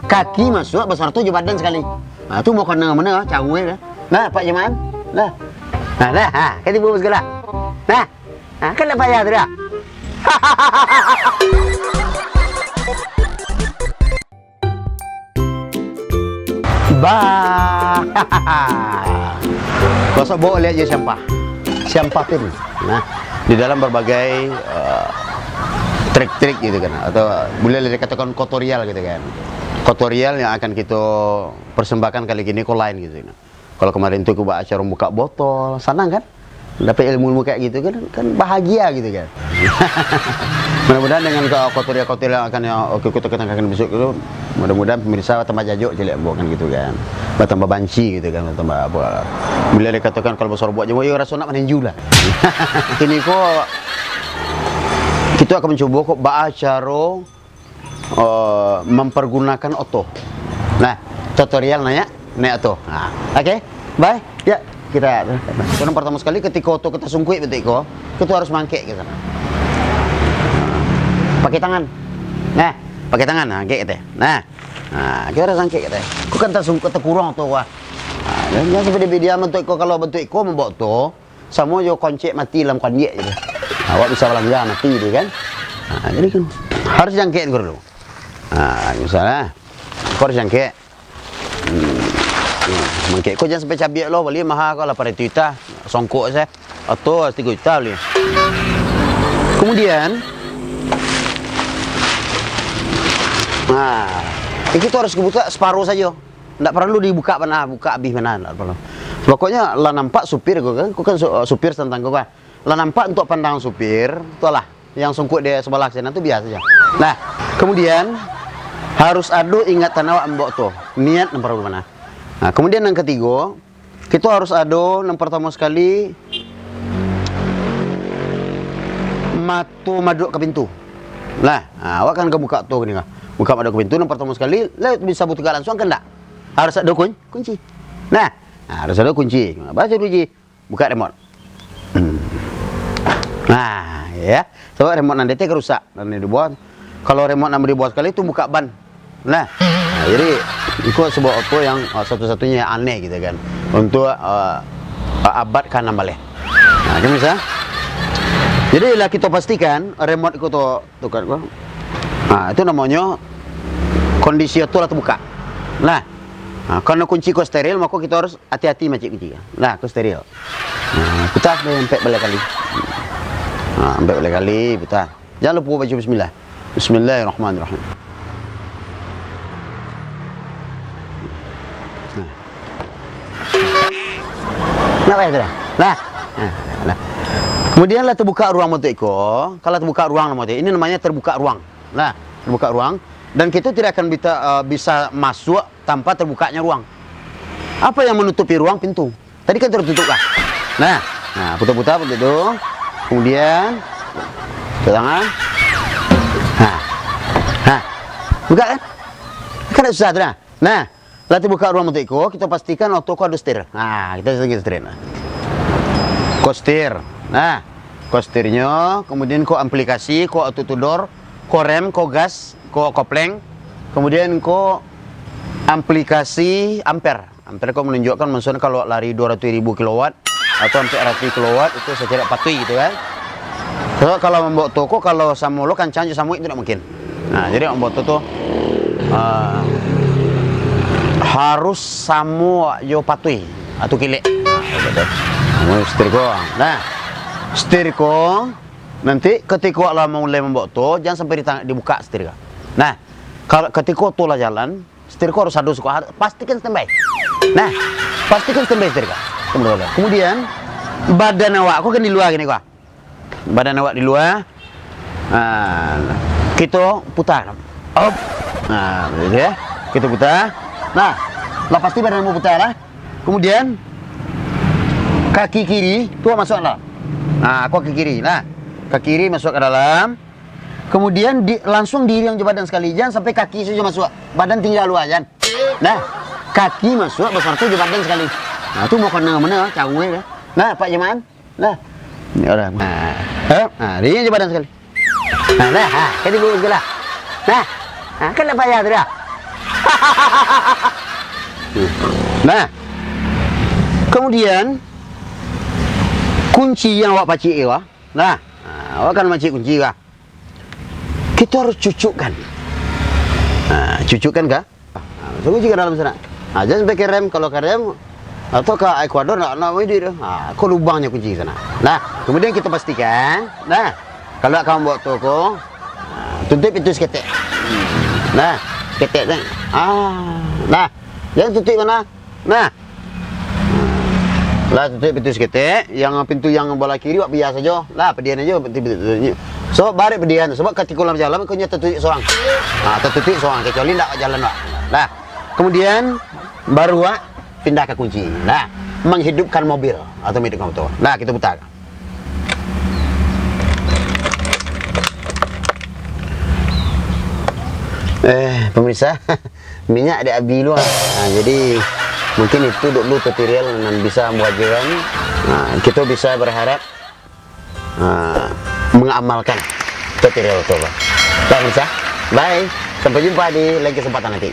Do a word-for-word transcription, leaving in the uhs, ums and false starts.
Kaki masuak basarato jo badan sakali. Ha, tu mah kana mano, caru e lah. Nah, Pak Jaman. Nah. Nah, dah, ha, kan tibo sagalo. Nah. Ha, kan dak payah tu dah. Bah. Kosok bawa lihat je sampah. Sampah pin. Nah, di dalam berbagai, eh, trik-trik gitu kan, atau boleh dikatakan tutorial gitu kan. Tutorial yang akan kita persembahkan kali ini ko lain gitu. Kalau kemarin tu aku buat acara buka botol, sanang kan? Dapat ilmu-ilmu kayak gitu kan, kan bahagia gitu kan. Mudah-mudahan dengan ko-, tutorial-tutorial yang akan yang, oke, kita kenalkan besok tu, mudah-mudahan pemirsa tambah jajok ciliak bukan gitu kan. Bertambah banci gitu kan, bertambah apa. Bila dikatakan kalau basorobok je, yo raso nak maninju lah. Kini ko kita akan mencoba ko baa caro, eh, mempergunakan oto. Nah, tutorial naiak, naiak oto. Nah, oke, bye. Ya, kita, karena pertama sekali ketika oto kita sungkuik betik ko, kita harus mangkek ke sana. Pakai tangan. Nah, pakai tangan, nah, angkek kita. Nah, nah, kita harus angkek kita. Ko kan tersungkuik, terkurang oto ko. Nah, jangan sampai dia, dia bentuk ko, kalau bentuk ko membawa oto, samo jo koncek mati dalam kondiak je. Awak bisa balanja mati tu kan. Ha, jadi kan harus jangkek dulu. Ha, misalnya, kau harus jangkek. Hmm. Hmm. Mangkek kau jangan sampai cabiak lo, bali maha kau lapan ratuih juta. Songkok saya. Atau tiga juta bali. Kemudian, nah, itu harus dibuka separuh saja. Ndak paralu dibuka bana, buka abih bana, ndak paralu. Pokoknya lah nampak supir ko kan, ko kan su-, supir santan ko kan. Lah nampak untuk pandangan supir, tu lah, yang sungkuik di sebelah sana tu biasa saja. Nah, kemudian harus ado ingat tanawa ambok tu, niat nan paralu bana. Nah, kemudian yang ketiga, kita harus ado yang pertama sekali mato madok ke pintu. Nah, nah, awak kan ka buka tu ni kan. Buka madok ke pintu, yang pertama sekali, lah bisa buka langsung kan ndak? Harus ado kun-, kunci. Nah, nah, harus ado kunci. Baca kunci. Buka remote. Hmm. Nah, ya. Sebab remote nan detek rusak, nan dibuat. Kalau remote nan dibuat sekali tu buka ban. Nah, nah, jadi iko sebuah oto yang, uh, satu-satunya yang aneh gitu kan. Untuk, uh, abad ka enam baleh. Nah, kan bisa. Jadi lah kita pastikan remote iko tu Tukar ko. Nah, itu namonyo kondisi oto lah tabuka. Nah, nah, karena kunci ko steril, mako kita harus hati-hati macik kunci. Nah, ko steril. Nah, putar sampai ampek baleh kali. Nah, ampek baleh kali, putar. Jangan lupa baca bismillah. Bismillahirrahmanirrahim. Nah. Nak payah tu dah. Nah. Nah, nah. Kemudian lah terbuka ruang bentuk iko. Kalau terbuka ruang namo tu, ini namanya terbuka ruang. Nah, terbuka ruang. Dan kita tidak akan bita-, eh, bisa masuk tanpa terbukanya ruang. Apa yang menutupi ruang? Pintu. Tadi kan tertutup lah. Nah, nah, putar-putar bentuk tu. Kemudian, putar tangan. Nah. Nah. Buka kan? Kan tak susah tu dah. Nah, lah tabuka ruang bentuk iko, kita pastikan oto ko ado setir. Nah, kita setir, setir. Nah. Ko setir. Nah, ko setirnyo, kemudian ko aplikasi, ko auto door, ko rem, ko gas, ko kopleng, kemudian ko aplikasi amper. Amper ko menunjukkan maksudnya kalau lari dua ratus ribu kilowatt, atau ampek ratuih kilowatt, itu secara patuih gitu kan. Sebab kalau mambawa oto ko, kalau samo lo kancang jo samuik tu ndak mungkin. Nah, jadi mambawa oto tu, ah, harus samo jo patuih atau kilek. Nah, gitu. Nah, setir ko. Nah, setir ko nanti ketika awak lah mulai mambawa oto, jangan sampai ditang-, dibuka setir ko. Nah, kalau ketika oto lah jalan, setir ko harus ado suko, har-, pastikan standby. Nah, pastikan standby setir ko. Kemudian, badan awak ko kan di lua gini ko. Badan awak di lua. Nah, kito putar. Op. Nah, gitu ya. Kito putar. Nah, lah pasti badan awak putar lah. Kemudian, kaki kiri tu masuk dalam. Nah, ko kaki kiri. Nah, kaki kiri masuk ke dalam. Kemudian di, langsung diiring jo badan sakali, jan sampai kaki sajo masuak, badan tingga lua, jan. Nah, kaki masuak basarato jo badan sakali. Nah, tu mah kana mano, caru e lah. Nah, Pak Jaman. Nah. Ni urang. Nah, ha, ha, diiring jo badan sakali. Nah, nah, ha, kan dibuka lah. Nah, ha, kan dak payah tu dah. Nah, kemudian kunci yang awak pacik tu, ah. Nah, ha, awak kan pacik kunci, ah. Kita harus cucukkan. Ha, cucukkan ka? Ha, so kunci ka dalam sana. Ha, jangan sampai kerem, kalau kerem, atau ka Ekuador nak, nak duit tu. Ha, ko lubangnyo kunci sana. Nah, kemudian kita pastikan, nah, kalau nak ka mambaok tu ko, ha, tutuik pintu saketek. Nah, saketek tu. Ah, nah, jangan tutuik sana. Nah. Lah, tutuik pintu saketek, yang pintu yang balah kiri, wak biaso sajo. Lah, padian ajo pintu-pintu tu. So, barek padian, sabab katiko lah bajalan, ko nyo tatutuik sorang. Ha, tatutuik sorang, kecuali ndak jalan, wak. Lah, kemudian, baru, wak, pindah ka kunci. Lah, menghidupkan mobil, atau menghidupkan motor. Lah, kita putar. Eh, pemirsa, minyak dek abih lu, ah. Ha, jadi, mungkin itu dulu tutorial nan bisa ambo ajakan. Ha, kita bisa berharap, ha, mengamalkan tutorial tu, Pak. Baik, pemirsa. Bye. Sampai jumpa di lain kesempatan nanti.